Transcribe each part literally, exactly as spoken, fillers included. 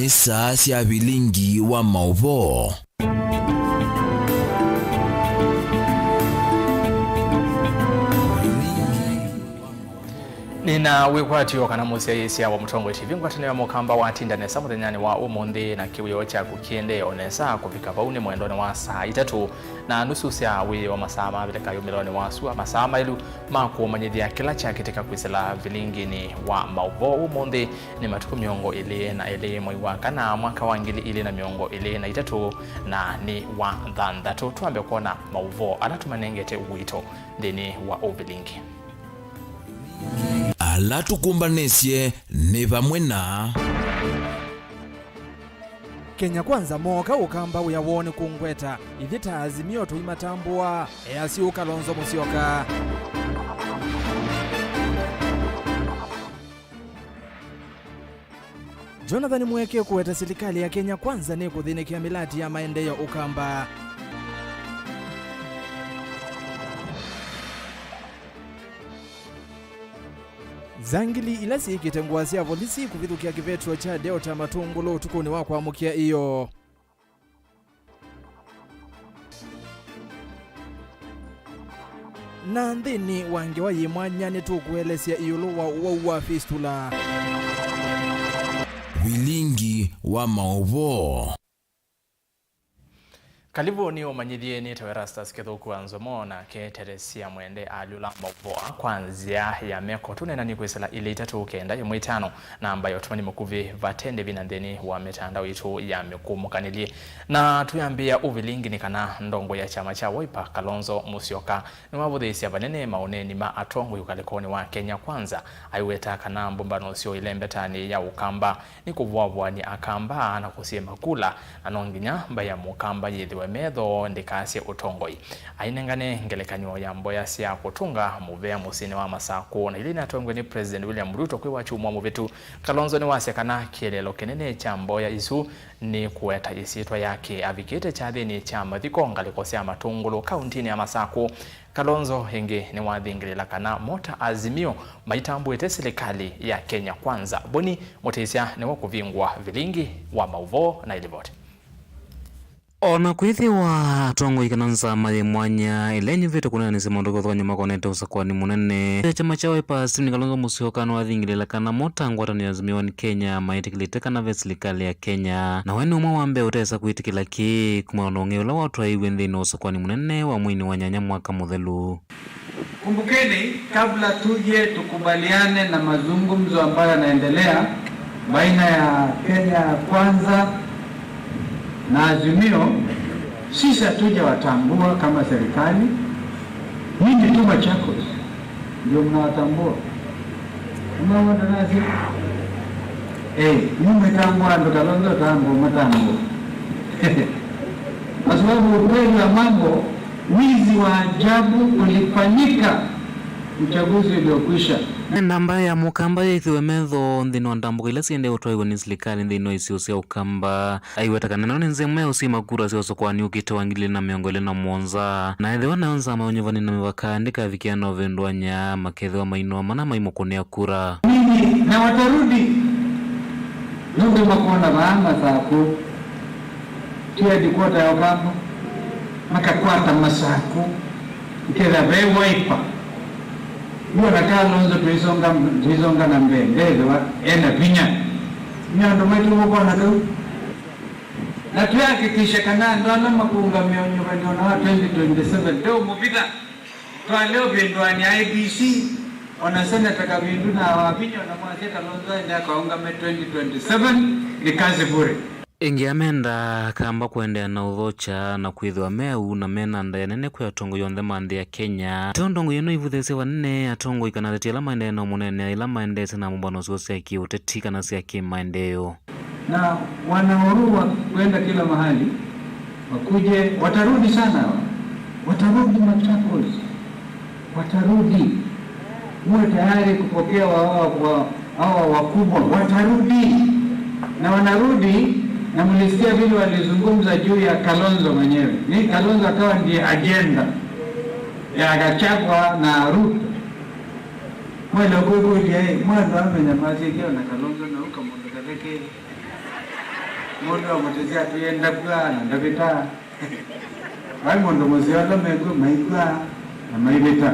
Nĩ saa sya vilingi wa maũvoo. Nĩna wĩkwatyo kana mũsyaĩĩsya wa Mũtongoi T V, ngwatanĩo ya Mũkamba watinda nesa mũthenyanĩ wa ũmũnthĩ, na kĩwĩoo kyaku kĩendee o nesa kũvika vau nĩ mwendonĩ wa saa itatũ na nusu sya wĩĩ wa masaa mavĩlĩka yumĩlonĩ wa sua, masaa maĩlu ma kũũmanyĩthya kĩla kyakĩtĩka kwĩsĩla vilinginĩ wa maũvoo ũmũnthĩ. Nĩ matukũ mĩongo ĩlĩ na elĩ mwei wa kana mwaka wa ngili ilĩ na mĩongo ĩlĩ na itatũ, na nĩ wa thanthatũ. Twambe kwona maũvoo ala tũmanengete ũito nthĩnĩ wa ũvilingi. Ala tũkũmbanĩsye nĩ vamwe na Kenya Kwanza mooka Ũkamba wĩa woo nĩ kũngweta. Ithyĩ ta Azimio tũimatambũa, easya ũũ Kalonzo Musyoka. Jonathan Mweke kũweta silikalĩ ya Kenya Kwanza nĩkũthĩnĩkĩa mĩlati ya maendeeo Ũkamba. Zangili ila syĩkĩte ngũa sya volisi kũvithũkĩa kĩvetũo kya Delta Matũngũlũ ũtukũnĩ wa kwamũkĩa ĩyoo. Na nthĩnĩ wa ngewa yĩ mwanya, nĩtũkũelesya ĩũlũ wa ũwau wa fistula. Vilingi wa maũvoo. Kalivũ nĩ ũmanyĩthye nĩ tawe Erastus Kĩthũku wa Nzomo, nake Teresia Mwende alyũla maũvoo kwa nzĩa ya meko. Tũneenany'e kwĩsĩla ilĩ itatũ kenda ĩmwe itano, namba ya ũtũmani mũkuvĩ vate ndĩvi na nthĩnĩ wa mĩtandao itũ ya mĩkũmũkanĩlye. Na tũyambĩĩa ũvilingi nĩ kana ndongoi ya kyama kya Wiper, Kalonzo Musyoka, nĩwavũthĩĩsya vanene maũneeni ma atongoi ũkalĩkonĩ wa Kenya Kwanza, aiweta kana mbũmbano syoo ĩlembetanĩ ya Ũkamba nĩ kũvũavũanĩa Akamba na kũsyĩma kula, na no nginya mbaĩ ya Mũkamba yĩthĩwe metho ndĩkasye ũtongoi. Ainengane ngelekany'o ya mboya sya kũtũnga mũvea mũsyĩnĩ wa Masakũ, na ila inatongoe nĩ President William Ruto kwĩ Wakyumwa mũvĩtu, Kalonzo nĩwasya kana kĩeleelo kĩnene kya mboya isu nĩ kũweta ĩsyĩtwa yake avikĩte kyathĩnĩ kya mathiko ngalĩko sya Matũngũlũ kauntinĩ ya Masakũ. Kalonzo ĩngĩ nĩwathingĩlĩla kana mo ta Azimio maitambũĩte silikalĩ ya Kenya Kwanza. Boni Mũtĩsya nĩwe ũkũvingũa vilingi wa maũvoo na ilivoti. O na kwĩthĩwa atongoi kana nzama yĩ mwanya ĩla ĩnyuvĩte kũneenanĩsya maũndũ kĩvathũkany'o makonete ũsakũani mũnene, kyama kya Wiper Stephen Kalonzo Musyoka nĩwathingĩlĩla kana mo ta ngwatanĩo ya Azimio One Kenya maĩtĩkĩlĩte kana ve silikalĩ ya Kenya, na we nĩ ũmwe wa mbee ũtesa kwĩtĩkĩla kĩĩ kumana na ũng'ei ũla watwaĩiw'e nthĩnĩ wa ũsakũani mũnene wa mweinĩ wa nyanya mwaka mũthelu. Kumbukeni, kabla tuje tukubaliane na mazungumzo ambayo yanaendelea baina ya Kenya Kwanza na Azimio, sisi hatujawatambua kama serikali. Nyinyi tu Machakos ndio mnawatambua. Mnaona nasi? Eh, nyinyi mtambua, ndo Kalonzo tambua, mtambua. Kwa sababu ukweli wa mambo, wizi wa ajabu ulifanyika uchaguzi uliokwisha. Namba ya Mũkamba yaĩthĩwe metho nthĩnĩ wa ndambũka ila siendee ũtwaĩwa nĩ silikalĩ nthĩnĩ wa isio sya Ũkamba. Aiweta kana ĩno nĩ nzĩa ĩmwe ya ũsyĩma kura sya ũsakũani ũkĩte wa ngili ilĩ na mĩongo ĩlĩ na mũonza, na ethĩwa nayo nzama ya ũnyuvani na mĩvaka ndĩkavikĩa na ũvĩndũany'a, makethĩwa mainoa mana maimũkũnĩa kura. Nini, na watarudi. Nũndũ makona vaa Masakũ. Ti headquarter ya Ũkamba, makakwata Masakũ, ikethĩa ve Wiper. Yu ona Kalonzo tũisonga, tũisonga na mbee, ndethĩwa ena vinya. Nĩ andũ maitũ mũkona kau. Na twĩhakikishe kana andũ ala makũngamĩa ũnyuvani ona wa twenty twenty-seven, ndeũmũvitha. Twalea ũvĩndũanĩa I E B C, ona Senator Kavindu na Wavinya, ona mwasya Kalonzo aende akaũngame twenty twenty-seven, ni kazi bure. Ĩngĩ amenda Akamba kũendeea na ũthokya na kwĩthĩwa me auu na me na ndaĩa nene kwĩ atongoi onthe ma nthĩ ya Kenya. Teo ndongoi ĩno ivũthĩĩsye vanene atongoi kana ateti ala maendee na ũmũneenea ĩla maendeesya na mbũmbano syoo sya kĩ-ũteti kana sya kĩ-maendeeo. Na wana Uhuru wa kwenda kila mahali, wakuje, watarudi sana hawa. Watarudi Machakos. Watarudi. Muwe tayari kupokea wa, wa, wa, hawa wakubwa. Watarudi. Na wanarudi, na mlisikia vile walizungumza juu ya Kalonzo mwenyewe. Ni Kalonzo akawa ndiye agenda ya Gachagua na Ruto. Mwele kwĩkũlya, eh, mwendwa amenya masya kĩo na Kalonzo na ũka mũndũ kathekee. Mũndũ amũtĩsya atĩ enda kw'a na ndavĩta. Vai mũndũ mũseo ala mekw'a maikw'a na maivĩta.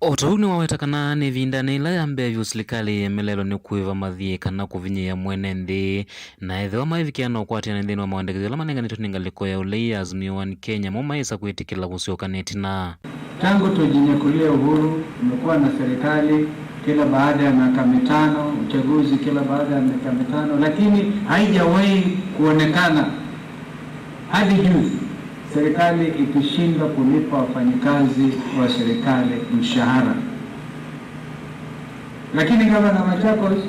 O ta ũu nĩwaweta kana nĩ ĩvindanĩ yĩla ya mbee vyũ silikalĩ yemelelwe nĩ kũĩva mathiĩ kana kũvinyĩĩa mwene nthĩ, na ethĩwa maivikĩa na ũkwatĩanĩ nthĩnĩ wa mawendekethyo ala manenganĩtwe nĩ ngalĩko ya ũlei ya Azimio One Kenya, mo mayĩsa kwĩtĩkĩla kũsyoka na ĩtina. Tangu tujinyakulie uhuru, tumekuwa na serikali kila baada ya miaka mitano, uchaguzi kila baada ya miaka mitano, lakini haijawahi kuonekana hadi juzi serikali ikishindwa kulipa wafanyikazi wa serikali mshahara. Lakini gavana Machakos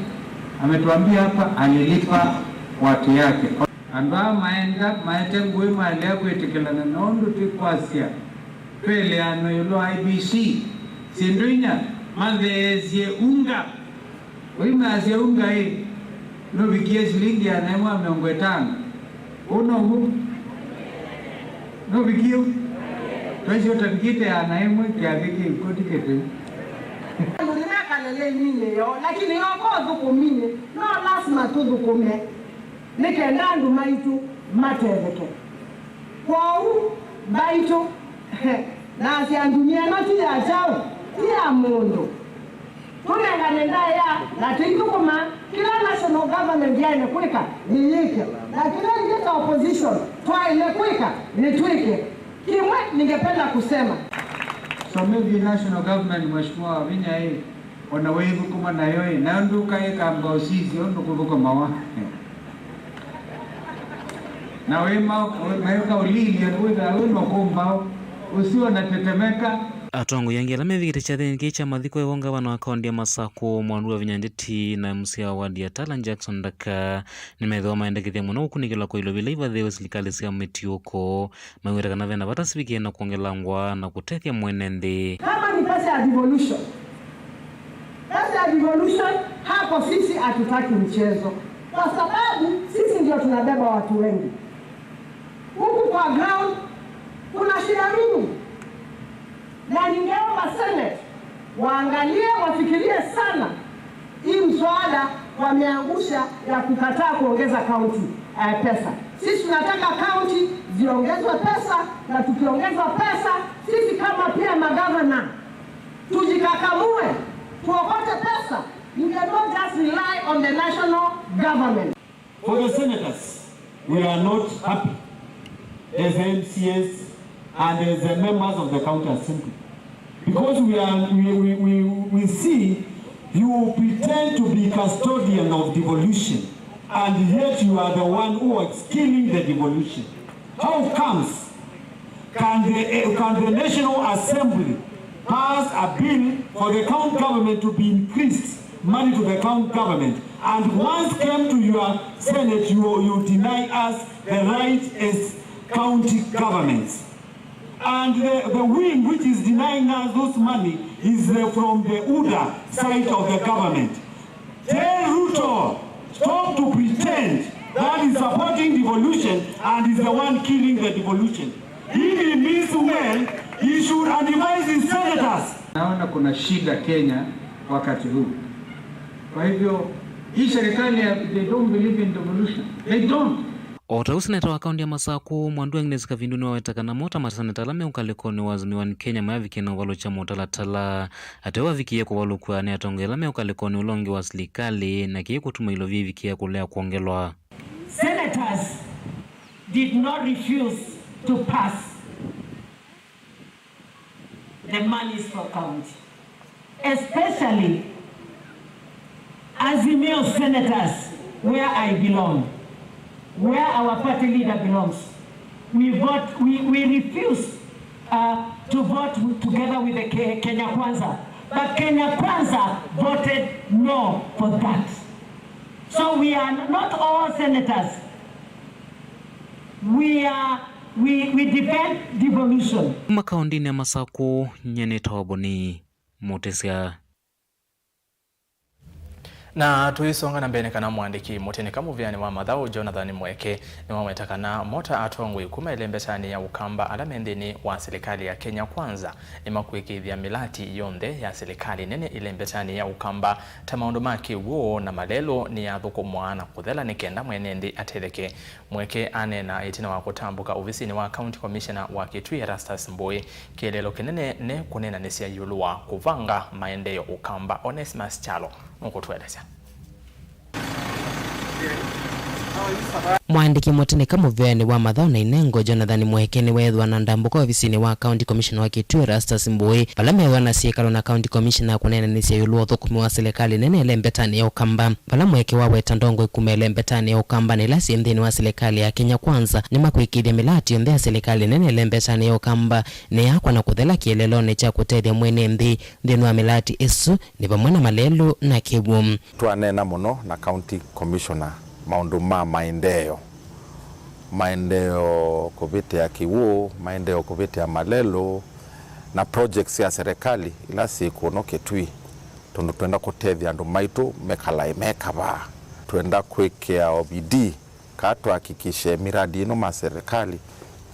ametuambia hapa alilipa watu yake. Andũ aa maenda maete ngũĩ malea kwĩtĩkĩlana nũndũ ti kwasya twĩlĩano ĩũlũ wa I E B C. Syĩndũ inya matheesye unga. Ũimasya unga ĩ, nũvikie silingi ĩana ĩmwe na mĩongo ĩtano. Ũu no w'o? Nũvikie? Twaisye ũtavikĩte ĩana ĩmwe kĩathĩ kĩu koti kĩteu. Andũ nĩmekaleleinĩ yoo, lakini yoko ũthũkũminĩ, no lasima tũthũkũme nĩ kenda andũ maitũ matetheke. Kwoou mbaitũ nasya ndumia ĩno ti ya kyaũ, ti ya mũndũ. Tũnengane ndaĩa na tũithũkũma kĩla national government yaĩle kwĩka nĩyĩke, na kĩla ithyĩ ta opposition twaĩle kwĩka nĩtwĩke. Kĩmwe ningependa kusema. So maybe national government, Mheshimiwa Wavinya, eh, ona wĩthũkũma nayo ĩ, nayo ndũkaĩkamba ũsisye ũndũ kũthũkũmawa. Na wĩma, wĩka ũlilye, wĩthaa wĩ no kũmbaũ, ũsio na tetemeka. Atongoi angĩ ala mevikĩte kyathĩnĩ kĩĩ kya mathiko ĩvo, ngavana wa kaunti ya Masakũ, Mwandu Wavinya Ndeti, na M C A wa wadi ya Tala, Jackson Ndaka, nĩmethĩwa maendekethya mũno kũkunĩkĩlwa kwa ilovia ila ivathĩĩwe silikalĩ sya mĩtiũko, maiweta kana vena vata sivikie na kwongelangwa na kũtethya mwene nthĩ. Kama ni pesa ya devolution, pesa ya devolution, hapo sisi hatutaki mchezo, kwa sababu sisi ndio tunabeba watu wengi. Huku kwa ground kuna shida mingi, na ningeomba Senate waangalie, wafikirie sana hii mswada wameangusha ya kukataa kuongeza county, eh, pesa. Sisi tunataka county ziongezwe pesa, na tukiongezwa pesa, sisi kama pia magavana tujikakamue, tuokote pesa. You cannot just rely on the national government. For the senators, we are not happy as M C As and as the members of the County Assembly, because we are, we, we, we, we see you pretend to be custodian of devolution, and yet you are the one who is killing the devolution. How comes can the, eh, can the National Assembly pass a bill for the county government to be increased money to the county government, and once came to your Senate, you, you deny us the right as county governments? And the, the wing which is denying us those money is the, from the UDA side of the government. Tell Ruto, stop to pretend that he's supporting devolution and is the one killing the devolution. If he means well, he should advise his senators. Naona kuna shida Kenya wakati huu. Kwa hivyo, hii serikali ya, they don't believe in devolution. They don't. O ta ũu, seneta wa kaunti ya Masakũ, Mwandu Agnes Kavindu, nĩwaweta kana mo ta maseneta ala me ũkalĩkonĩ wa Azimio One Kenya mayavikie na ũvalũkya mũtalatala. Ateo avikie kũvalũkw'a nĩ atongoi ala me ũkalĩkonĩ ũla ũngĩ wa silikalĩ, na kĩĩ kũtuma ilovia ivikie kũlea kwongelwa. Senators did not refuse to pass the monies for county, especially Azimio senators, where I belong, where our party leader belongs. We vote, we, we refuse, uh, to vote together with the Ke-, Kenya Kwanza. But Kenya Kwanza voted no for that. So we are not all senators. We are, we, we defend devolution. Kuma kaũntĩnĩ ya Masakũ, nyie nĩtawa Boni Mũtĩsya. Na tũisonga na mbee, nĩ kana mũandĩki mũtĩnĩka mũvĩanĩ wa mathaũ Jonathan Mweke nĩwaweta kana mo ta atongoi kuma ĩlembetanĩ ya Ũkamba ala me nthĩnĩ wa silikalĩ ya Kenya Kwanza nĩmakwĩkĩĩthya mĩlati yonthe ya silikalĩ nene ĩlembetanĩ ya Ũkamba ta maũndũ ma kĩw'ũ na malelũ nĩyathũkũmwa na kũthela nĩ kenda mwene nthĩ atetheke. Mweke aneena ĩtina wa kũtambũka ovisinĩ wa County Commissioner wa Kitui Erastus Mbũĩ, kĩeleelo kĩnene nĩ kũneenanĩsya ĩũlũ wa kũvanga maendeeo Ũkamba. Onesmus Kyalo nũkũtũelesya. Mũandĩki mũtĩnĩka mũvĩanĩ wa mathaũ na inengo Jonathan Mweke nĩweethĩwa na ndambũka ovisinĩ wa County Commissioner wa Kitui Erastus Mbũĩ, vala meethĩwa na syĩkalo na County Commissioner kũneenanĩsya ĩũlũ wa ũthũkũmi wa silikalĩ nene ĩlembetanĩ ya Ũkamba. Vala Mweke waweta ndongoi kuma ĩlembetanĩ ya Ũkamba na ila syĩ nthĩnĩ wa silikalĩ ya Kenya Kwanza nĩmakwĩkĩĩthya mĩlati yonthe ya silikalĩ nene ĩlembetanĩ ya Ũkamba nĩyakwa na kũthela kĩeleelonĩ kya kũtethya mwene nthĩ. Nthĩnĩ wa mĩlati ĩsu nĩ vamwe na malelũ na kĩw'ũ. Twaneena mũno na County Commissioner maũndũ ma maendeeo, maendeeo kũvĩtĩa kĩw'ũ, maendeeo kũvĩtĩa malelũ, na projects sya serikali ila syĩ kũno Kitui, tondũ twenda kũtethya andũ maitũ mekalae me kavaa. Twenda kwĩkĩa o bidii kaa twahakikishe miradi ĩno ma serikali,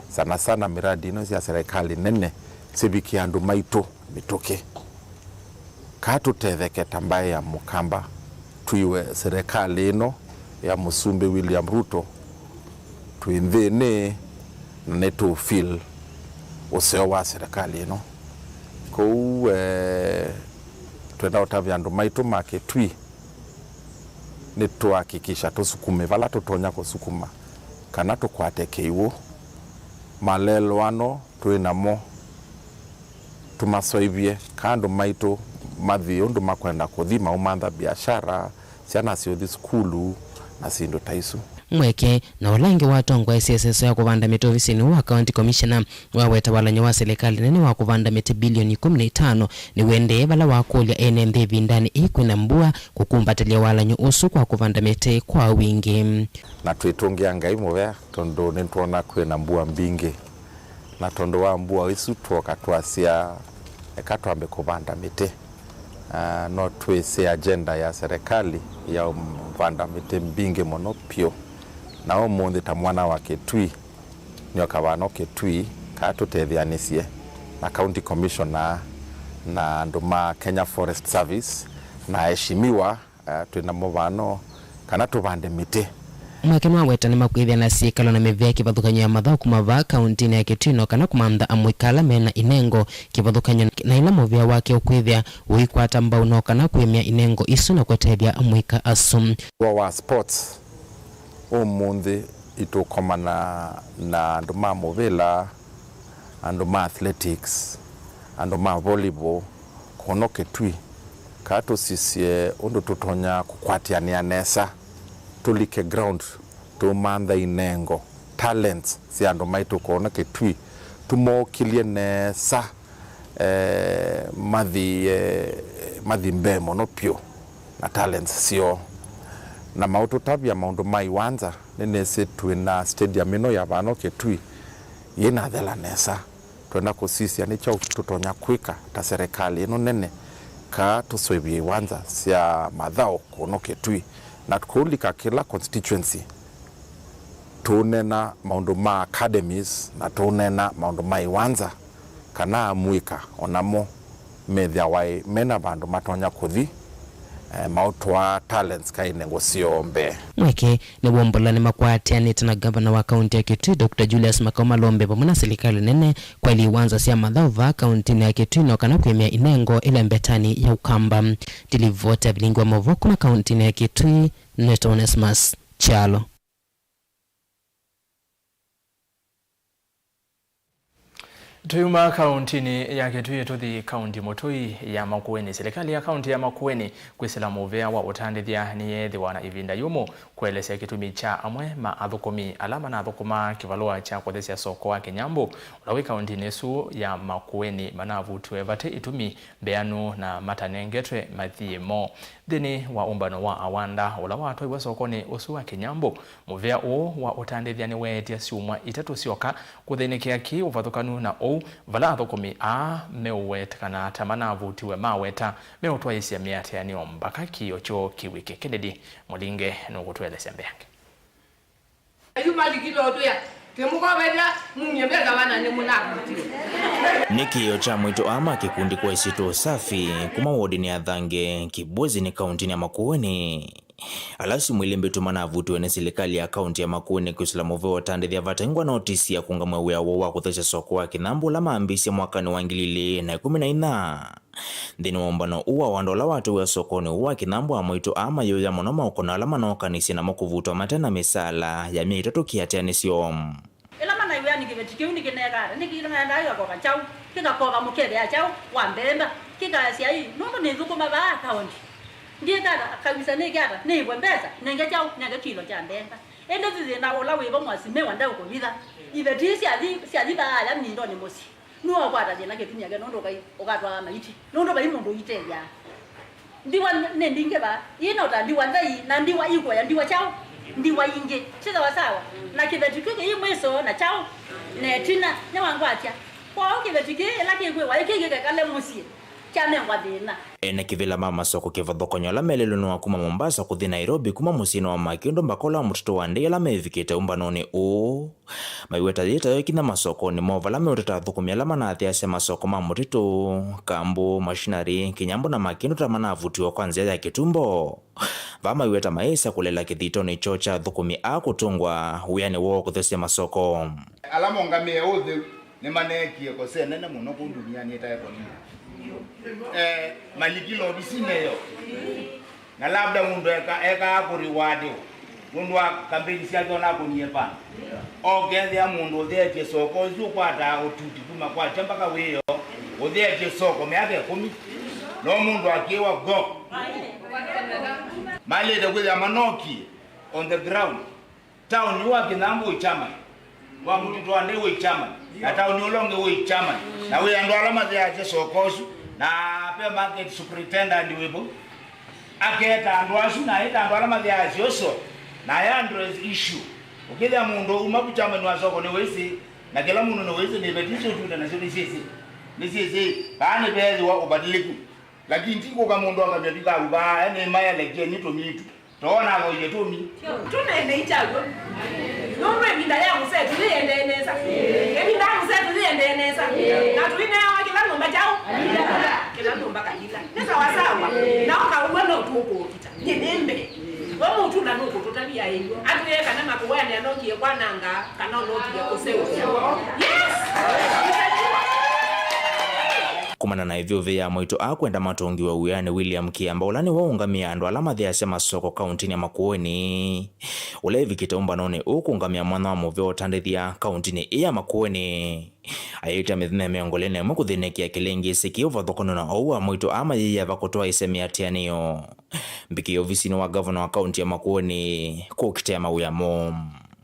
sana sana miradi ĩno sya serikali nene, sivikie andũ maitũ mĩtũkĩ. Kaa tũtetheke ta mbaĩ ya Mũkamba, twiwe serikali ĩno ya Mũsumbĩ William Ruto twĩ nthĩnĩ, na nĩtũ feel ũseo wa serikali ĩno. Kwoou, eh, twenda ũtavya andũ maitũ ma Kitui, nĩtũhakikisha tũsukume vala tũtonya kũsukuma kana tũkwate kĩw'ũ. Malelũ ano twĩ namo, tũmaseũvye, kaa andũ maitũ mathi ũndũ makwenda kũthi, maumantha biashara, syana siũthi sukulu, na syĩndũ ta isu. Mweke, na ũla ĩngĩ watongoesye ĩseso ya kũvanda mĩtĩ ovisinĩ wa County Commissioner, waweta walany'o wa silikalĩ nene wa kũvanda mĩtĩ bilioni ikũmi na itano nĩwendee, vala wakũlya ene nthĩ ĩvindanĩ ĩĩ kwĩna mbua kũkumbatĩlya walany'o ũsu kwa kũvanda mĩtĩ kwa wingĩ. Na twĩtũngĩa Ngai mũvea tondũ nĩtwona kwĩna mbua mbingĩ. Na tondũ wa mbua ĩsu, twoka twasya, eka twambe kũvanda mĩtĩ. Ah, no twĩsĩ agenda ya serikali ya kũvanda mĩtĩ mbingĩ mũno pyũ. Na ũmũnthĩ ta mwana wa Kitui, nĩoka vano Kitui, kaa tũtetheanĩsye na County Commissioner na andũ ma Kenya Forest Service na aheshimiwa, eh, twĩ namo vano kana tũvande mĩtĩ. Mweke nĩwaweta nĩmakwĩthĩa na syĩkalo na mĩvĩa kĩvathũkany'o ya mathaũ kuma vaa kauntinĩ ya Kitui no kana kũmantha amũika ala mena inengo kĩvathũkany'o na ĩla mũvĩa wake ũkwĩthĩa ũikwata mbau no kana kũĩmya inengo isu na kũtethya amũika asu. Wa, wa sports, ũmũnthĩ itũkomana na andũ ma mũvĩla, andũ ma athletics, andũ ma volleyball, kũno Kitui, kaa tũsisye ũndũ tũtonya kũkwatĩanĩa nesa, tũlike ground, tũmantha inengo, talents sya andũ maitũ kũno Kitui, tũmokĩlye nesa, eh, mathi, eh, mathi mbee mũno pyũ na talents syoo. Na maũtũtavya maũndũ ma iwanza, nĩnĩsĩ twĩ na stadium ĩno ya vano Kitui yĩnathela nesa. Twenda kũsisya nĩ kyaũ tũtonya kwĩka ta serikali ĩno nene, kaa tũseũvye iwanza sya mathaũ kũno Kitui, na kũlika kĩla constituency, tũũneena maũndũ ma academies na tũũneena maũndũ ma iwanza, kana amũika o namo methĩawa mena vandũ matonya kũthi, eh, maũtwaa talents ka inengo syoo mbee. Mweke nĩw'o mbũla nĩmakwatĩanĩte na ngavana wa kaunti ya Kitui, Doctor Julius Makau Malombe, vamwe na silikalĩ nene kwaĩlya iwanza sya mathaũ vaa kauntinĩ ya Kitui no kana kwĩmya inengo ĩla mbetanĩ ya Ũkamba. Ndilivoti ya vilingi wa maũvoo kuma kauntinĩ ya Kitui, nĩtawa Onesmus Kyalo. Tũyuma kauntinĩ ya Kitui tũthi kaunti mũtũi ya Makueni. Silikalĩ ya kaunti ya Makueni kwĩsĩla mũvea wa ũtandĩthya nĩyeethĩwa na ĩvinda yũmũ kũelesya kĩtumi kya amwe ma athũkũmi ala manathũkũmaa kĩvalũa kya kũthesya soko wa Kĩnyambũ ũla wĩ kauntinĩ ĩsu ya Makueni manavutwe vate ĩtumi mbeanu na matanengetwe mathiĩ moo. Nthĩnĩ wa ũmbano wa awanda ũla watwaiwe sokonĩ ũsu wa Kĩnyambũ, mũvea ũũ wa ũtandĩthya nĩweetya syumwa itatũ syoka kũthĩnĩkĩa kĩ ũvathũkanu na Vala athũkũmi aa meũwetekana ta manavutiwe maweta meũtwaĩĩsya mĩatĩanĩo mbaka kĩĩo kyoo kĩw'ĩke. Kennedy Mũlinge nũkũtũelesya mbeange. Ayu malikile ũtwĩa, kĩmũkovethya mumye mbesa vana nĩ mũnavutiwe. Nĩ kĩĩo kya amwaitũ aa ma kĩkundi kwa ĩsyĩtwa Usafi kuma wodinĩ ya Thange, Kibwezi nĩ kauntinĩ ya Makueni. Ala asu mwĩlĩ mbĩtu manavutiwe nĩ silikalĩ ya kaunti ya Makueni kwĩsĩla mũvea ũtandĩthya vatengwa notisi ya kũngamw'a wĩa woo wa kũthesya soko wa Kĩnambu ũla mambĩĩsye mwakanĩ wa ngili ilĩ na ĩkũmi na inya. Nthĩnĩ wa ũmbano ũũ wa andũ ala watũiwe sokonĩ ũũ wa Kĩnambu, amwaitũ aa mayũya mũno maũkũna ala manookanisye namo kũvutwa mate na mĩsaala ya myei ĩtatũ kĩatĩanĩsyo. Ĩla manaiwĩa nĩ kĩveti kĩu nĩkĩneekaa ata, nĩkĩendaa kĩkakova kyaũ, kĩkakova mũkethea kyaũ wa mbemba, kĩkasya ĩ, nũndũ nĩnthũkũma vaa kaũnti. Ngĩka ata, kawisa nĩke ata, nĩĩvwe mbesa, nenge kyaũ, nenge kilo kya mbemba. Ĩndĩ thĩna ũla wĩvo mwasi mĩwa ndeũkũvitha. Iveti ii syathi, syathi vaaya mĩindonĩ mũsyĩ. Nũũkwata thĩna kĩtumĩa kĩ nũndũ ũkai-, ũkatwaa maiti. Nũndũ vai mũndũ ũitethya. Ndiwa nĩ mbingĩ vaa. Ii no ta ndiwa nthei, na ndiwa ikuoya ndiwa kyaũ? Ndiwa ingĩ. Ti sawa sawa. Na kĩveti kĩu kĩi mwĩso na kyaũ? Na ĩtina. Nĩwangwatya. Kwoou kĩveti kĩĩ ĩla kĩkwĩwa ĩkĩ kĩkekale mũsyĩ, kyanengwa thĩna. Ene kĩvĩla ma masoko kĩvathũkany'o ala melelwe nĩ wa kuma Mombasa kũthi Nairobi, kuma mũsyĩnĩ wa Makĩndũ mbaka ũla wa Mũtitũ wa Ndei ala mevikĩte ũmbanonĩ ũũ. Maiweta yĩtayo ĩkinya masokonĩ moo vala meũtata athũkũmi ala manathĩasya masoko ma mũtitũ, kambũ, machinery, kĩnyambũ na makĩndũ ta manavutiwa kwa nzĩa ya kĩtumbo. Vaa maiweta maĩsa kũlela kĩthitonĩ kyoo kya athũkũmi aa kũtũngwa wĩanĩ woo kũthesya masoko. Ala mongamĩe ũtheu nĩmaneekie kosa ĩnene mũno kũu ndunianĩ ĩtaekonile. Eh, malikile ovisinĩ yo. Na labda mũndũ eka, ekaa kũriwadiwa nũndũ wa kambeini syake ona akũnie pana. Okethĩa mũndũ ũtheetye soko ũsu ũkwataa ũtuti kuma kwakya mpaka wĩoo, ũtheetye soko mĩaka ĩkũmi. No mũndũ akĩwa go. Malĩte kwĩthĩa manokie on the ground. Taoni wa Kĩnambu wĩ Germany, wa Mũtitũ wa Ndei wĩ Germany, na taoni ũla ũngĩ wĩ Germany. Na wĩ andũ ala matheasya soko ũsu, na pe market superintendent wĩ vau. Aketa andũ asu, na aita andũ ala matheasya ũso, na aya address issue. Ũkĩthĩa mũndũ uma ku Germany wa soko nĩwĩsĩ, na kĩla mũndũ nĩwĩsĩ, nĩ iveti isu ũtunda nasyo nĩsyĩsĩ, nĩsyĩsĩ, vaa nĩveethĩwa ũbadiliku. Lakini ti kũka mũndũ angamya vikavu vaa, nĩ mayelekie nĩ tũmitu. Toona avoie tũmi. Tũnene itaw'o. Nũndũ ĩvinda ya mũsetu yĩendee nesa. Ĩvinda ya mũsetu yĩendee nesa. Na tũineawa kĩla nyũmba kyaũ? Kĩla nyũmba kalila. Nĩ sawa sawa. Na ũka ũw'o no tũkũkita. Nyie nĩ mbee. We mũtula nũkũtũtavya ĩw'o. Atwĩe kana makũwene anokie kwananga, kana ũnokie kũseũvya. Yes! Kumana na ĩvyũvĩ ya amwaitũ aa kwenda matũngiwe wĩanĩ, William Kiamba, ũla nĩwe ũũngamĩe andũ ala matheasya masoko kauntinĩ ya Makueni, ũla ĩvikĩte ũmbanonĩ ũũ kũũngamĩa mwanya wa mũvea ũtandĩthya kauntinĩ ĩĩ ya Makueni, ayĩtya mĩthenya mĩongo ĩlĩ na ĩmwe kũthĩnĩkĩa kĩlĩngĩĩsĩ kĩĩ ũvathũkany'o na oou amwaitũ aa mayĩyĩava kũtwaĩĩsya mĩatĩanĩo. Mbikĩe ovisinĩ wa ngavana wa kaunti ya Makueni kũkitĩa mawĩa moo.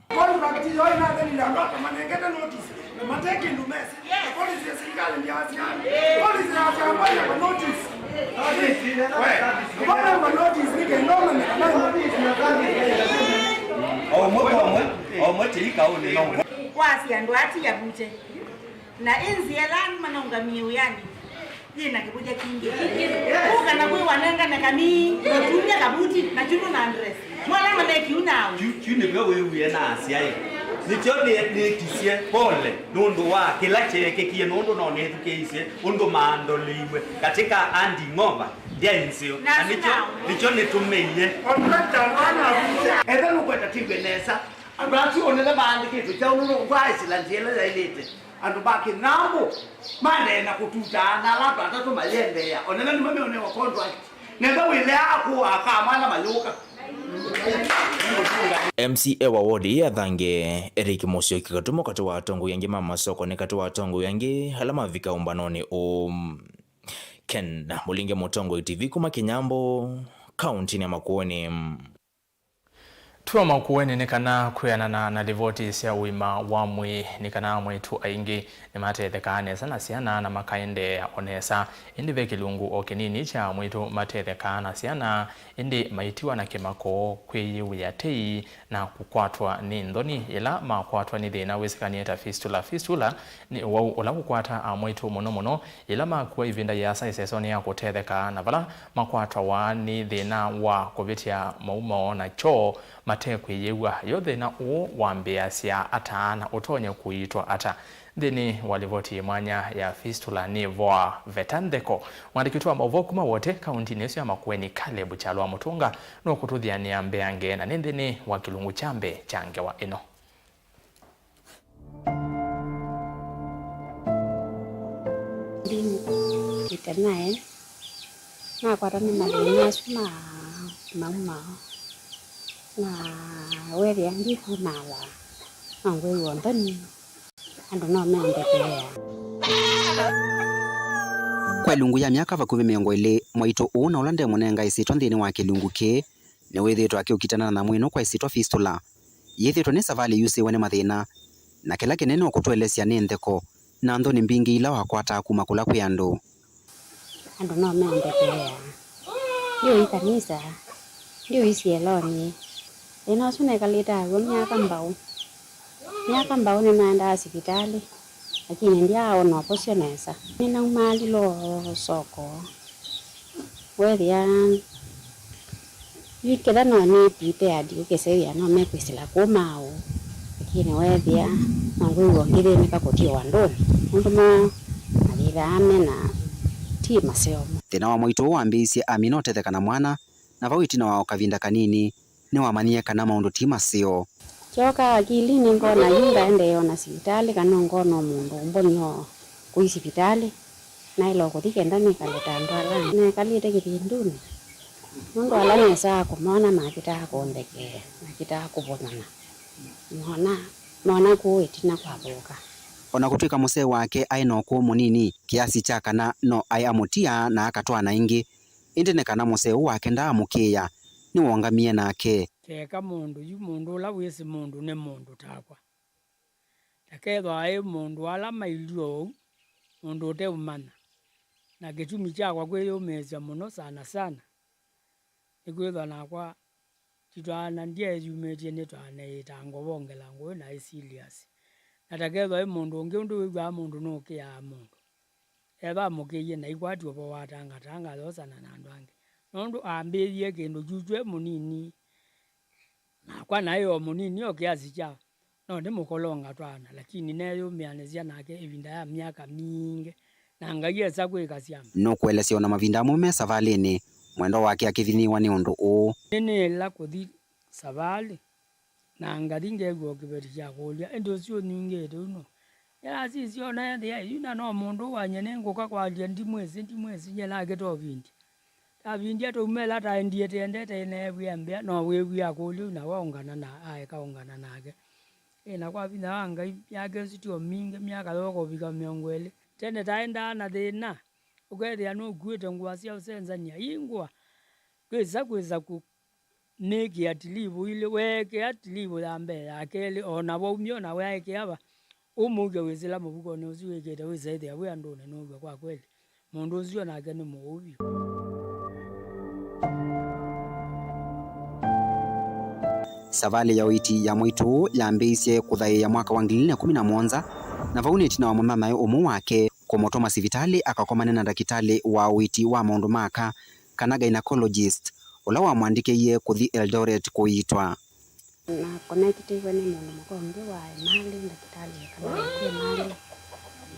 Contract yoo ĩnathelile andũ aka manengete notice na mate kĩndũ mesi. Na policy ya serikali ndio asia. Policy ya serikali ya notice. Notice, we. Kwa notice ni kenda na kana notice na kazi. Omwe kwa omwe, omwe tilika one no. Kwasi andũ ati ya bute. Na ĩnzĩa ĩla andũ manaũngamie wĩanĩ yĩ na kĩvũthya kingĩ. Kũka na kwĩ wanengane kamii, na ũtumya kavuti, na kyuno na ndresi. Mwala malekiu nao. Kyu, kyu nĩvyo wĩwie na asyaĩ. Nĩkyo nĩ-, nĩkisye pole nũndũ wa kĩla kyeekĩkie, nũndũ no nĩthukĩĩsye ũndũ maandoleiwe katika handing over ndyaĩ nzeo. Na nĩkyo, nĩkyo nĩtũmĩie. Etha nũkwenda tĩw'e nesa, andũ asu onele maandĩkĩtwe kyaũ nũndũ kwaĩsĩla nzĩa ĩla yaĩlĩte. Andũ ma Kĩnambu maendeee na kũtutaa na ala andũ atatũ mayĩendeea, o na ĩla nĩmo meũnewa contract. Nenda wĩlea akũa akamwana mayũka. M C A wa ward ĩĩ ya Thange, Eric Mũsyoki Katumo, katĩ wa atongoi angĩ ma masoko, nĩ katĩ wa atongoi angĩ ala mavika ũmbanonĩ ũũ. Ken Mũlinge, Mũtongoi T V kuma Kĩnyambũ, kauntinĩ ya Makueni. Twĩ o Makueni nĩ kana kwĩanana na livoti sya ũima wa mwĩĩ, nĩ kana amwaitũ aingĩ nĩmatethekaa nesa na syana na makaendeea o nesa. Ĩndĩ ve kĩlungu o kĩnini kya amwaitũ matethekaa na syana, ĩndĩ maitiwa na kĩmako, kwĩyĩw'ĩa tei, na kũkwatwa nĩ nthoni yĩla makwatwa nĩ thĩna wĩsĩkanĩe ta fistula. Fistula nĩ ũwau ũla ũkwataa amwaitũ mũno mũno yĩla makua ĩvinda yĩasa ĩsesonĩ ya kũtetheka, na vala makwatwa nĩ thĩna wa kũvĩtya maumao na kyoo mate kwĩyĩw'a. Yo thĩna ũũ wambĩĩasya ata na ũtonya kũiitwa ata? Nthĩnĩ wa livoti yĩ mwanya ya fistula nĩ voa veta ntheko. Mwandĩki witũ wa maũvoo kuma Wote, kauntinĩ ĩsu ya Makueni, Caleb Kyalwa Mũtũnga, nũkũtũthianĩa mbeange, na nĩ nthĩnĩ wa kĩlungu kya mbee kya ngewa ĩno. Ndinĩte naĩ, nakwatwa nĩ mathĩna asu ma maumao, na weethĩa ndikumaala, no ngwĩw'a nthoni, andũ no mendekeea. Kwa ĩlungu ya myaka vakuvĩ mĩongo ĩlĩ, mwaitũ ũũ na ũla ndemũnenga ĩsyĩtwa nthĩnĩ wa kĩlungu kĩĩ nĩwĩthĩĩtwe akĩũkitana na nyamũ ĩno kwa ĩsyĩtwa fistula. Yĩthĩĩtwe nĩ savalĩ yusĩĩwe nĩ mathĩna, na kĩla kĩnene ũkũtũelesya nĩ ntheko na nthoni mbingĩ ila wakwataa kuma kũla kwĩ andũ. Andũ no mendekeea. Ndiũĩ kanisa, ndiũĩ syelonĩ. Thĩna ũsu nekalĩte naw'o myaka mbau. Myaka mbau nĩnaendaa sivitalĩ, lakini ndyaaona ũvosyo nesa. Nĩnaumaalile o soko. Weethĩa yu ketha no nĩ prepared, ũkesethĩa no mekwĩsĩla kũu maaũ, lakini weethĩa no ngwĩw'a ngĩthĩnĩka kũtiwa andũnĩ, nũndũ mo mayĩthaa me na ti maseo mo. Thĩna wa mwaitũ ũũ wambĩĩisye amina ũtetheka na mwana, na vau ĩtina wa o kavinda kanini, nĩwamanyie kana maũndũ ti maseo. Kyooka akilinĩ ngona yu ngaendeea ona sivitalĩ, kana ngona o mũndũ ũmbony'o kũi sivitalĩ, naĩle o kũthi kenda nĩkale ta andũ ala angĩ. Nekalĩte kĩvindunĩ, nũndũ ala nesaa kũmona makĩtaa kũndekeea, makĩtaa kũvũthana. Mona, mona kũu ĩtina kwathũka. O na kũtw'ĩka mũsee wake aĩ na ũkũũ mũnini kĩasi kya kana no aĩ amũtia na akatwaana ĩngĩ, ĩndĩ nĩ kana mũsee ũũ wake ndaamũkĩĩa, nĩwongamie nake. Keka mũndũ yu, mũndũ ũla wĩsĩ mũndũ nĩ mũndũ takwa. Ndakethwa aĩ mũndũ ala mailyĩ oou, mũndũ ũteũmanya. Na kĩtumi kyakwa kwĩyũmĩĩsya mũno sana sana, nĩkwĩthwa nakwa titwaana, ndyeeyumĩtye nĩtwaana ĩtango wongela ngũĩ na ĩ serious. Na takethwa ĩ mũndũ ũngĩ ũndũ wĩw'aa mũndũ nũkĩaa mũndũ. Ethwa amũkĩie na ikwati ũvo watangatanga ayosana na andũ angĩ. Nũndũ ambĩĩie kĩndũ kyutw'e mũnini, nakwa naĩ o mũnini o kĩasi kya no nĩmũkolonga twaana, lakini neeyũmĩanĩsya nake ĩvinda ya myaka mingĩ, na Ngai esa kwĩka syama. Nũkũelesya o na mavinda amwe me savalĩnĩ, mwendwa wake akĩvinyĩĩwa nĩ ũndũ ũũ. Nĩnĩĩla kũthi savalĩ, na ngathi ngew'a o kĩveti kya kũlya, ĩndĩ ũsu ũningĩte ũno. Nĩnasisya o na ethĩa yu na no mũndũ wany'e nĩngũka kwalya, ndimwĩsĩ, ndimwĩsĩ, nyie nakĩta ũvindya. Tavindya tũumela taendie tĩendete ĩneew'ĩa mbĩa, no wĩw'ĩa kũlya na waũngana na aeka ũngana nake. Ĩ, na kwa vinya wa Ngai, myaka ĩsu ti o mingĩ, myaka yooka ũvika mĩongo ĩlĩ. Tene taendaa na thĩna, ũkethĩa nũkuĩte ngũa sya ũsenzany'a, ii ngũa, kwĩsa kwĩsa kũ-, nĩkĩa tilivũ ilĩ, weekĩa tilivũ ya mbee, ya kelĩ, o na waumya o na weekĩa va, ũmũkya wĩsĩla mũvukonĩ ũsu wĩkĩte wĩsa ĩthĩa wĩ andũnĩ nũw'a kwa kweli mũndũ ũsu o nake nĩ mũũu vyũ. Savalĩ ya ũiiti ya mwaitũ ũũ yambĩĩisye kũthaĩĩa mwaka wa ngili ilĩ na ĩkũmi na mũonza, na vau nĩ ĩtina wa mũnyanyae ũmwe wake kũmũtũma sivitalĩ akakomane na ndakĩtalĩ wa ũiiti wa maũndũ ma aka, kana gynecologist, ũla wamũandĩkĩie kũthi Eldoret kũiitwa. Na connectiwe nĩ mũndũ mũka ũngĩ wa Emali, ndakĩtalĩ ekalawa ku Emali.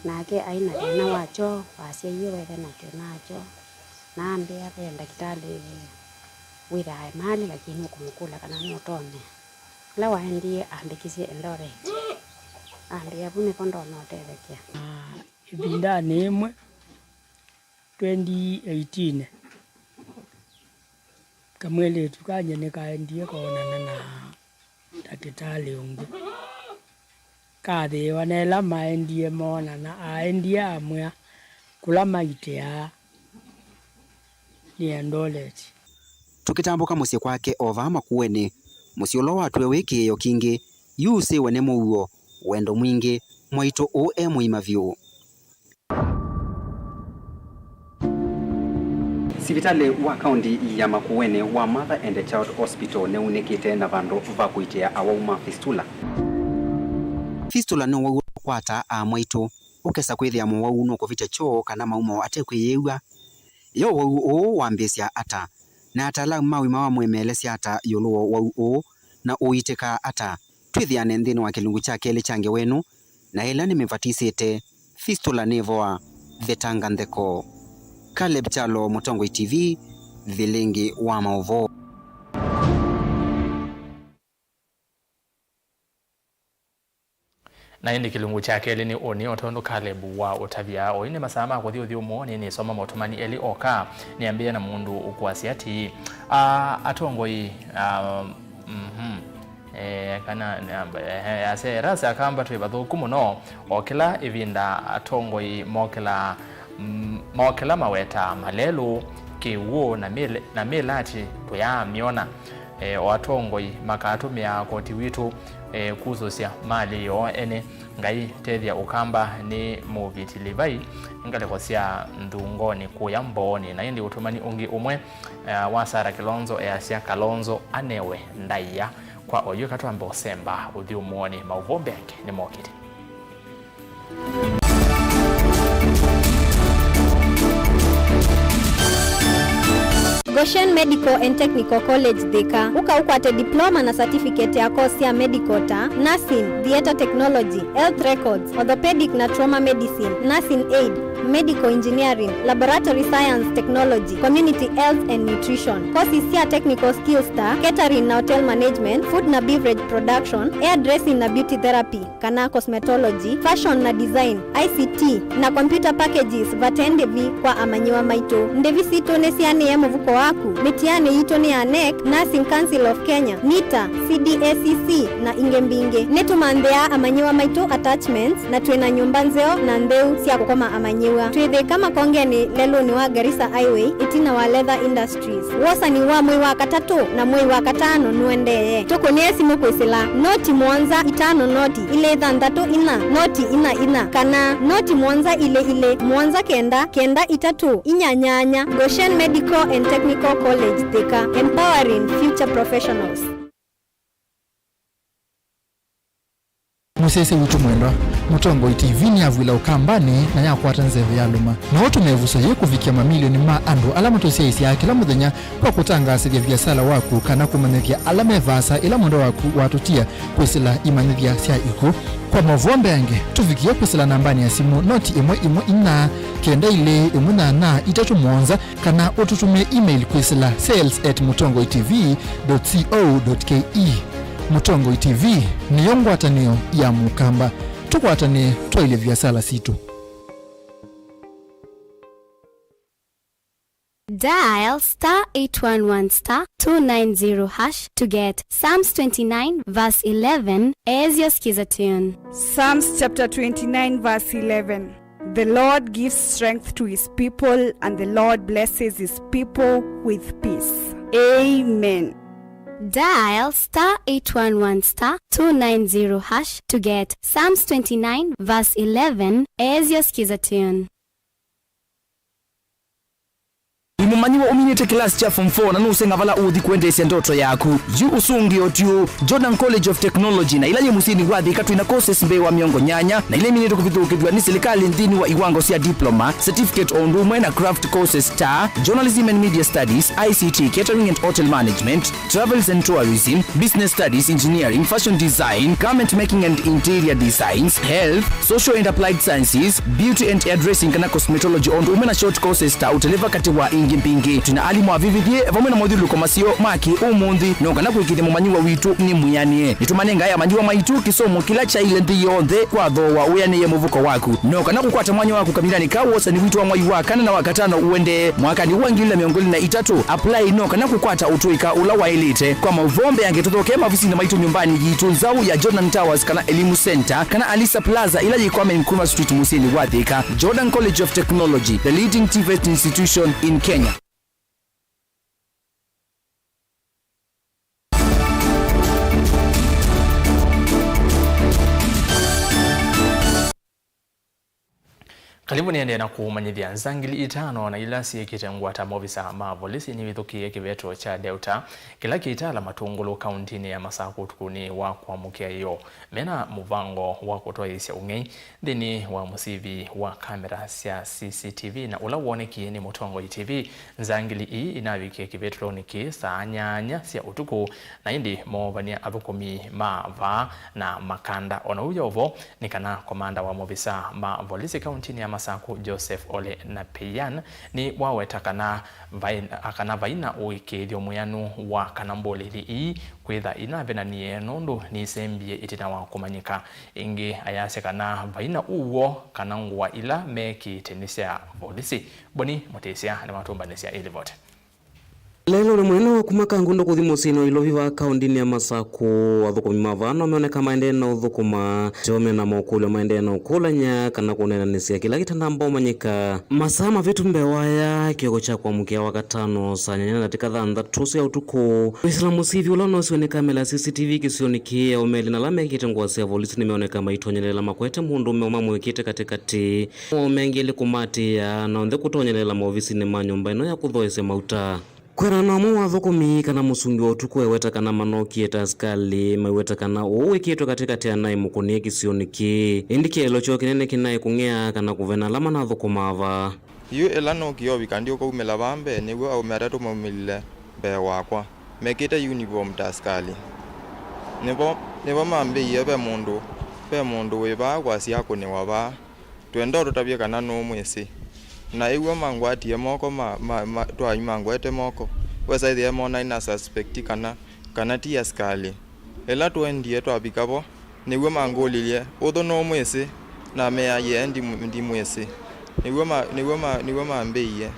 Nake aĩ na thĩna wa kyoo, wasyaie wethe na thĩna wa kyoo. Na ambĩa ve ndakĩtalĩ wĩthaa Emali, lakini ũkũmũkũlya kana nũtonya. Ĩla waendie ambĩkisye Eldoret. Ambĩa, vu nĩvo ndonya ũtethekea. Na ĩvindanĩ yĩmwe, twenty eighteen, kamwĩlĩtu kangĩ nĩkaendie koonana na ndakĩtalĩ ũngĩ. Kathĩĩwa na ĩla maendie moonana, aendie amwĩa kũla maitĩaa nĩ Eldoret. Tũkĩtambũka mũsyĩ kwake o vaa Makueni, mũsyĩ ũla watw'e wĩ kĩĩo kingĩ, yu ũsĩwe nĩ mũuo, wendo mwingĩ, mwaitũ ũũ e mũima vyũ. Sivitalĩ wa kaũnti ya Makueni wa Mother and Child Hospital nĩunĩkĩte na vandũ va kũitĩa awau ma fistula. Fistula nĩ wau ũkwataa aa mwaitũ, ũkesa kwĩthĩa mũwau nũkũvĩtya kyoo kana maumo ate kwĩyĩw'a. Yo wau ũũ wambĩĩsya ata? Na ataalamu ma ũima wa mwĩĩ meelesya ata ĩũlũ wa ũwau ũũ, na ũiitĩkaa ata? Twĩthĩane nthĩnĩ wa kĩlungu kya kelĩ kya ngewa ĩno, na ĩla nĩmĩvatisĩte, Fistula nĩvoa, Vetanga Ntheko. Caleb Kyalo, Mũtongoi T V, Vilingĩ wa Maũvoo. Na ĩndĩ kĩlungu kya kelĩ nĩ ũnĩ, o tondũ Caleb wa ũtavya, oyu nĩ masaa ma kũthi ũthyũmũonĩ, nĩsoma motũmani elĩ oka. Nĩambĩĩa na mũndũ ũkwasya atĩĩ, a, atongoi, a, mhm, e, kana, e, e, ase, erasi akamba twĩ vathũku mũno, o kĩla ĩvinda atongoi mokĩla, mm, mokĩla maweta malelũ, kĩw'ũ na mĩl-, na mĩlati tũyaamyona. E, o atongoi makatũmĩaa koti witũ, e, kusũsya malĩ yoo ene. Ngai, tethya ũkamba nĩ mũvĩtĩli vai ngalĩko sya nthungonĩ kũya mboonĩ. Na ĩndĩ ũtũmani ũngĩ ũmwe, e, wa Sarah Kilonzo easya, Kalonzo anewe ndaĩa. Kwa oyu eka twambe ũsemba ũthyũmũonĩ, maũvoo mbeange nĩmokĩte. Goshen Medical and Technical College Thika. Ũka ũkwate diploma na certificate ya course sya medical ta nursing, theatre technology, health records, orthopedic na trauma medicine, nursing aid, medical engineering, laboratory science technology, community health and nutrition. Courses sya technical skills ta catering na hotel management, food na beverage production, hairdressing na beauty therapy kana cosmetology, fashion na design, I C T, na computer packages vate ndĩvi kwa amanyĩw'a maitũ. Ndĩvi sitũ nĩsianĩe mũvuko waku. Mĩtianĩ yitũ nĩ ya nec, Nursing Council of Kenya, nita, C D A C C, na ingĩ mbingĩ. Nĩtũmanthĩaa amanyĩw'a maitũ attachments, na twĩ na nyũmba nzeo na ntheu sya kũkoma amanyĩw'a. Twĩ Thĩka Makongenĩ lelũnĩ wa Garissa Highway, ĩtina wa Leather Industries. Wosani wa mwei wa katatũ na mwei wa katano nũendee. Tũkũnĩe simũ kwĩsĩla noti mũonza itano noti ilĩ thanthatũ inya noti inya inya kana noti mũonza ilĩ ilĩ mũonza kenda kenda itatũ inya nyanya. Goshen Medical and Technical College Thika, empowering future professionals. Mũsyaĩĩsya witũ mwendwa, Mũtongoi T V nĩyavw'ĩla Ũkambanĩ na yakwata nzeve ya lũma. No ũtũme ĩvuso yĩĩ kũvikĩa mamilioni ma andũ ala matũsyaĩĩsyaa kĩla mũthenya kwa kũtangaasĩthya viasala waku kana kũmanyĩthya ala me vaasa ĩla mwendwa waku watũtia kwĩsĩla imanyĩthya sya ikw'ũ. Kwa maũvoo mbeange, tũvikĩe kwĩsĩla nambanĩ ya simũ noti ĩmwe ĩmwe inya kenda ilĩ ĩmwe nyanya itatũ mũonza, kana ũtũtũmĩe email kwĩsĩla sales at mũtongoi T V dot co dot K E. Mũtongoi T V nĩyo ngwatanĩo ya Mũkamba. Tũkwatanĩe twaĩlye viasala sitũ. Dial star eight one one star two nine zero hash to get Psalms twenty-nine verse eleven as your skiza tune. Psalms chapter twenty-nine verse eleven. The Lord gives strength to his people, and the Lord blesses his people with peace. Amen. Dial star eight one one star two nine zero hash to get Psalms twenty-nine verse eleven as your skiza tune. Wĩ mũmanyĩw'a ũminĩte kĩlasi kya form four na nũũseng'a vala ũũthi kũendeesya ndoto yaku? Yu ũsũngĩo ti ũũ. Jordan College of Technology na ĩla yĩ mũsyĩnĩ wa Thika twĩ na courses mbee wa mĩongo nyanya na ila iminĩtwe kũvithũkĩthw'a nĩ silikalĩ nthĩnĩ wa iwango sya diploma, certificate o ũndũ ũmwe na craft courses ta journalism and media studies, I C T, catering and hotel management, travels and tourism, business studies, engineering, fashion design, garment making and interior designs, health, social and applied sciences, beauty and hairdressing kana cosmetology, o ũndũ ũmwe na short courses ta ũteleva katĩ wa ingĩ mbingĩ. Twĩ na alimũ avĩvĩthye vamwe na mothyũlũlũko maseo ma kĩ-ũmũnthĩ, no kana kũĩkĩĩthya mũmanyĩw'a witũ nĩ mwĩanĩe. Nĩtũmanengae amanyĩw'a maitũ kĩsomo kĩla kyaĩle nthĩ yonthe kwa thooa wĩanĩe mũvuko waku. No kana kũkwata mwanya wa kũkamĩlanĩ ka wosani witũ wa mwai wa kana na wa katano ũendee mwakanĩ wa ngili na mĩongo ĩlĩ na itatũ, apply no kana kũkwata ũtũĩka ũla waĩlĩte. Kwa maũvoo mbeange, tũthokee maovisinĩ maitũ nyũmbanĩ yitũ nzaũ ya Jordan Towers kana Elimu Center kana Alisa Plaza ĩla yĩ Kwame Nkrumah Street mũsyĩnĩ wa Thika. Jordan College of Technology, the leading TVET institution in Kenya. Kalivu nĩendee na kũmanyĩthya. Nzangili itano na ila syĩkĩte ngwata maovisa ma volisi nivithũkĩie kĩveto kya Delta kĩla kĩitaala Matũngũlũ kauntinĩ ya Masakũ ũtukũnĩ wa kũamũkĩa ĩyoo, mena mũvango wa kũtwaĩĩsya ũng'ei nthĩnĩ wa mũsivi wa kamera sya C C T V na ũla wonekie nĩ Mũtongoi T V. Nzangili ii inavikie kĩvĩtũlonĩ kĩĩ saa nyanya sya ũtukũ, na ĩndĩ moovany'a athũkũmi ma vaa na makanda. O na ũu yo vo, nĩ kana komanda wa maovisa ma volisi kauntinĩ ya Masakũ, Joseph Ole Napeian, nĩwaweta kana vai-, kana vai na ũĩkĩĩthyo mwĩanu wa kana mbũlĩli ii kwĩtha inavenanie, nũndũ nĩisembie ĩtina wa kũmanyĩka. Ĩngĩ ayasya kana vai na ũw'o kana ngũa ila mekĩĩte nĩ sya volisi. Boni Mũtĩsya nĩwatũmbanĩsya ĩ livoti. Lelũnĩ mũnene wa kuma Kangundo kũthi mũsyĩnĩ wa Ilovi vaa kaũndĩnĩ ya Masakũ, athũkũmi ma vaa no meoneka maendee na ũthũkũma, teo mena mokũlyo maendee na ũkũlany'a kana kũneenanĩsya kĩla kĩtanamba ũmanyĩka. Masaa mavĩtu mbee wa aya, kĩoko kya kũamũkĩa Wakatano saa nyanya na ndatĩka thanthatũ sya ũtukũ, kwĩsĩla mũsivi ũla ũnosiwe nĩ kamela ya C C T V kĩsionĩ kĩĩ, aũme elĩ na ala mekĩte ngũa sya volisi nĩmeoneka maitonyeleela makwete mũndũũme ũmwe mamũĩkĩte katĩkatĩ. Mao mengĩ elĩ kũmatĩĩa, na onthe kũtonyelela maovisinĩ ma nyũmba ĩno ya kũthoesya mauta. Kwĩanana na ũmwe wa athũkũmi kana mũsungi wa ũtukũ eweta kana manokie ta asikalĩ, maiweta kana ũũ wĩkĩtwe katĩkatĩ anaĩ mũkũnĩe kĩsionĩ kĩĩ. Ĩndĩ kĩeleelo kyoo kĩnene kĩnaĩ kũng'ea kana kũvena ala manathũkũmaa vaa. Yu ĩla nookie ũvika ndyũkaumĩla vaa mbee, nĩw'o aũme atatũ maumĩlile mbee wakwa, mekĩte uniform ta asikalĩ. Nĩvo, nĩvo mambĩie, "Ve mũndũ, ve mũndũ wĩ vaa kwasya akũnĩwa vaa. Twenda ũtũtavye kana nũũmwĩsĩ." Na ĩw'o mangwatie moko, ma, ma, ma, twaĩ mangwete moko, wesa ĩthĩa monaĩ na suspect kana, kana ti asikalĩ. Ĩla tũendie twavika vo, nĩw'o mangũlilye, "Ũthũ nũũmwĩsĩ?" Namea, "Yee, ndimwĩ-, ndimwĩsĩ." Nĩw'o ma-, nĩw'o ma-, nĩw'o mambĩie.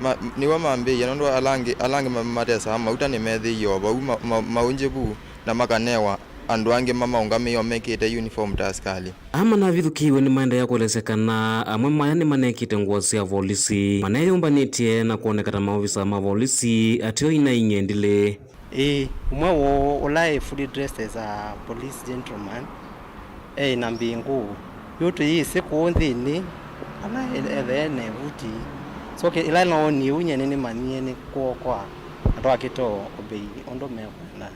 Ma-, nĩw'o mambĩie, nũndũ ala angĩ, ala angĩ ma-, matesaa mauta nĩmethĩie o vau ma-, ma-, maũngyĩ vu, na makanewa andũ angĩ mamaũngamĩe o mekĩte uniform ta asikalĩ. Aa manavithũkĩiwe nĩmaendeea kũelesya kana amwe maya nĩmanekĩte ngũa sya volisi, maneyũmbanĩtye na kwoneka ta maovisa ma volisi ateo ina ing'endilĩ. Ĩĩ, ũmwe woo ũla e fully dressed as a police gentleman, e na mbĩngũ. Yu tũyĩsĩ kũũ nthĩnĩ, ala e-, ethee na ĩvuti. So, kĩ-, ĩla noonie ũu nyie nĩnĩmanyie nĩ kwoo kwa, na twakĩte o obey ũndũ mekwenda.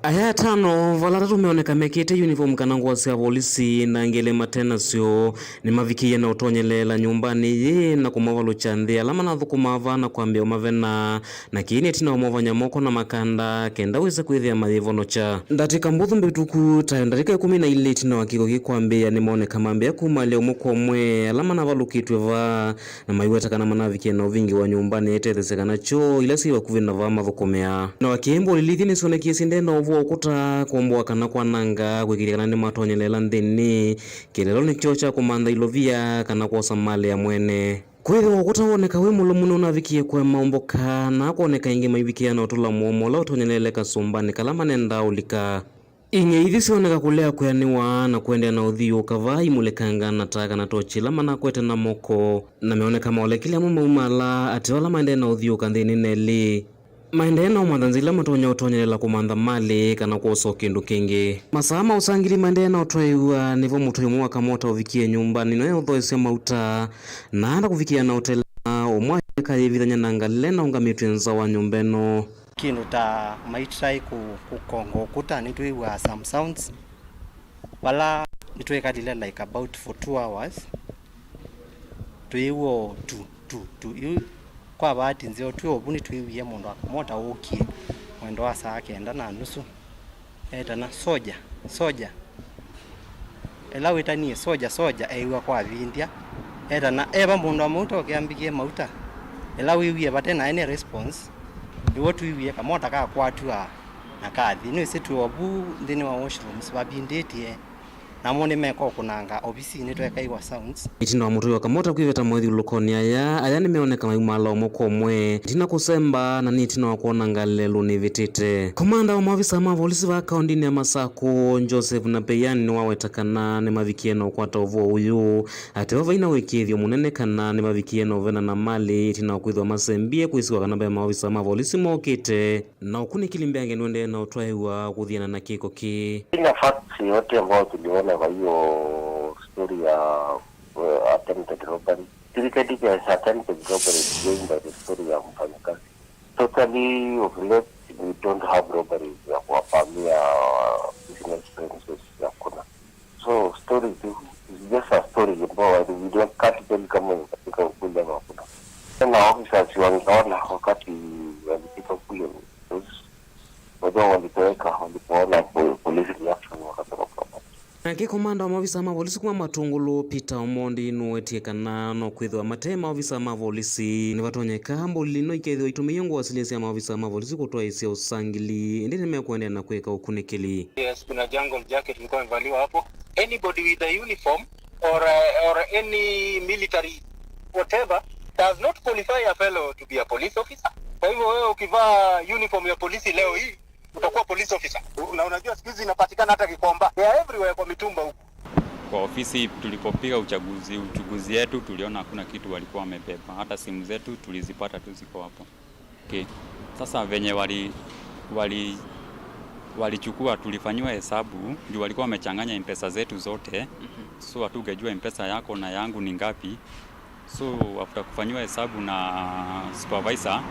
Aya atano, vala atatũ meoneka mekĩte uniform kana ngũa sya volisi, na angĩ elĩ mate nasyo, nĩmavikĩie na ũtonyeleela nyũmbanĩ yĩĩ na kũmavalũkya nthĩ ala manathũkũmaa vaa na kwambĩa ũmavena. Na kĩĩ nĩ ĩtina wa movany'a moko na makanda, kenda wĩse kwĩthĩa mayĩvonokya. Ndatĩka mbũthũ mbĩtũku, ta ndatĩka ĩkũmi na ilĩ ĩtina wa kĩko kĩĩ kwambĩĩa, nĩmoneka mambĩĩa kumalya ũmwe kwa ũmwe ala manavalũkĩtw'e vaa, na maiweta kana manavikie na ũvingĩwa nyũmbanĩ ya ĩtetheesya kana kyoo ila syĩ vakuvĩ na vaa mathũkũmĩa. Na wakĩmbũlĩlĩthye nĩsyonekie syĩndee na ũvũ wa ũkũta, kũmbũa kana kwananga, kwĩkĩĩthya kana nĩmatonyeleela nthĩnĩ, kĩlelonĩ kyoo kya kũmantha ilovia kana kwosa malĩ ya mwene. Kwĩthĩwa ũkũta woneka wĩ mũlũmu nũnavikie kũema ũmbũka, na kwoneka ĩngĩ maivikĩa na ũtũla mũomo ũla ũtonyeleele kasũmbanĩ kala manendaa ũlika. Ing'ei ithi syoneka kũlea kwĩanĩwa na kũendeea na ũthiũũka vaa imũlĩkanga na taa kana tochi ila manakwete na moko, na meoneka maolekile amwe maumala ateo ala maendee na ũthiũũka nthĩnĩ nelĩ. Maendee na ũmantha nzĩa ila matonya ũtonyelela kũmantha malĩ kana kwosa o kĩndũ kĩngĩ. Masaa ma ũsangili maendee na ũtwaĩw'a, nĩvo mũtwaĩ ũmwe wa kamota ũvikie nyũmbanĩ ĩno ya ũthoesya mauta, na aenda kũvikĩa na ũtela, ũmwe ayĩvithany'a na ngalĩla ĩnaũngamĩtw'e nza wa nyũmba ĩno. Kĩndũ ta maitrai kũ-, kũkonga ũkũta, nĩtwĩw'aa some sounds. Vala nĩtwĩkalile, like, about for two hours, tũyĩw'a o tu, tu, tu. Yu kwa bahati nzeo twĩ ovu nĩtwĩwie mũndũ wa kamota ũkie mwendo wa saa kenda na nusu. Etana, "Soja, soja." Ĩla wĩtanie, "Soja, soja," eew'a kwavindya. Etana, "Eva mũndũ wa mauta ũkĩambĩkie mauta." Ĩla wĩwie vate na any response, nĩw'o twiwie kamota kakwatw'a na kathi. Nĩwĩsĩ twĩ ovu nthĩnĩ wa washrooms vavindĩtye. Namo nĩmeka ũkũnanga ovisinĩ twekaiwa sounds. Ĩtina wa mũtũi wa kamota kwĩvĩta mothyũlũlũkonĩ aya, aya nĩmeoneka maimala ũmwe kwa ũmwe. Ĩtina kũsemba na nĩ ĩtina wa kwona ngalĩla ĩlũnĩ ĩvĩtĩte. Komanda wa maovisa ma volisi vaa kaũndĩnĩ ya Masakũ, Joseph Napeian nĩwaweta kana nĩmavikie na ũkwata ũvoo ũyũ. Ateo vai na ũĩkĩĩthyo mũnene kana nĩmavikie na ũvena na malĩ ĩtina wa kwĩthĩwa masembie kwĩsĩwa kana ve maovisa ma volisi mokĩte. Na ũkunĩkĩli mbeange nũendee na ũtwaĩwa kũthiana na kĩko kĩĩ. Sina facts yote ambayo tuliona kwa hiyo story ya uh, attempted robbery. Three categories attempted robbery, going by the story ya mfanyakazi. Totally of late, we don't have robberies ya kuwavamia business premises, hakuna. So story tu, it's just a story ambayo we don't, can't tell kama imefanyika ukweli ama hakuna. Tena officers wangeona wakati walifika kule, those wajua walitoweka, walipoona po-, police reaction wakatoroka. Nake komanda wa maofisa ma volisi kuma Matungulu, Peter Omondi, nũwetie kana no kwĩthĩwa mate maofisa ma volisi nĩvatonyeka mbũli ĩno ikethĩwa itũmĩie ngũa silye sya maofisa ma volisi kũtwaĩĩsya ũsangĩli, ĩndĩ nĩmekũendeea na kwĩka ũkunĩkĩli. Yes, kuna jungle jacket ilikuwa imevaliwa hapo. Anybody with a uniform or, uh, or any military whatever does not qualify a fellow to be a police officer. Kwa hivyo wewe ukivaa uniform ya polisi leo hii, utakuwa police officer. Na unajua siku hizi inapatikana hata Gikomba. They are everywhere kwa mitumba huku. Kwa ofisi tulipopiga uchaguzi, uchunguzi yetu tuliona hakuna kitu walikuwa wamebeba. Hata simu zetu tulizipata tu ziko hapo. Okay. Sasa venye wali, wali, walichukua, tulifanyiwa hesabu, juu walikuwa wamechanganya M-Pesa zetu zote. Mhm. So hatungejua M-Pesa yako na yangu ni ngapi. So after kufanyiwa hesabu na supervisor,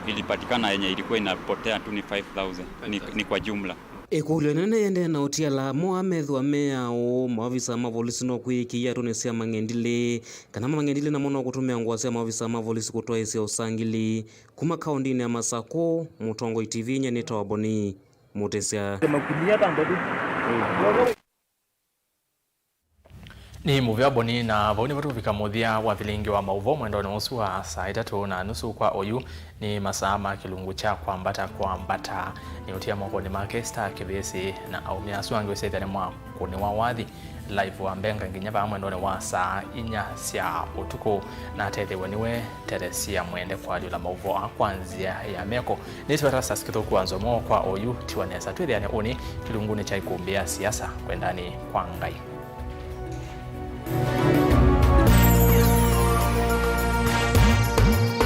ilipatikana yenye ilikuwa inapotea tu ni five thousand. Ni, ni kwa jumla. Ĩkũlyo nene yĩendee na ũtiala mo amethĩwa me aũ, maovisa ma volisi no kwĩyĩkĩĩa atũnĩ sya mang'endilĩ, kana mang'endilĩ namo no kũtũmĩa ngũa sya maovisa ma volisi kũtwaĩĩsya ũsangĩli. Kuma kaũndĩnĩ ya Masakũ, Mũtongoi T V, nyie nĩtawa Boni Mũtĩsya. Nĩ mũvea Boni, na vau nĩvo tũvika mũthya wa vilingi wa maũvoo mwendonĩ ũsu wa saa itatũ na nusu kwa oyu. Nĩ masaa ma kĩlungu kya kwambata kwambata. Nĩ ũtia mokonĩ make Star Kĩvĩsĩ na aũme asu angĩ ũsethya nĩ mwakũnĩ wa wathi live wa mbenga nginya vaa mwendonĩ wa saa inya sya ũtukũ. Na atethĩwe nĩwe Teresia Mwende kwalyũla maũvoo kwa nzĩa ya meko. Nĩtwe Erastus Kĩthũku wa Nzomo kwa oyu, tiwa nesa twĩthĩane ũnĩ kĩlungunĩ kya ikumbĩ ya siasa. Kwendani kwa Ngai.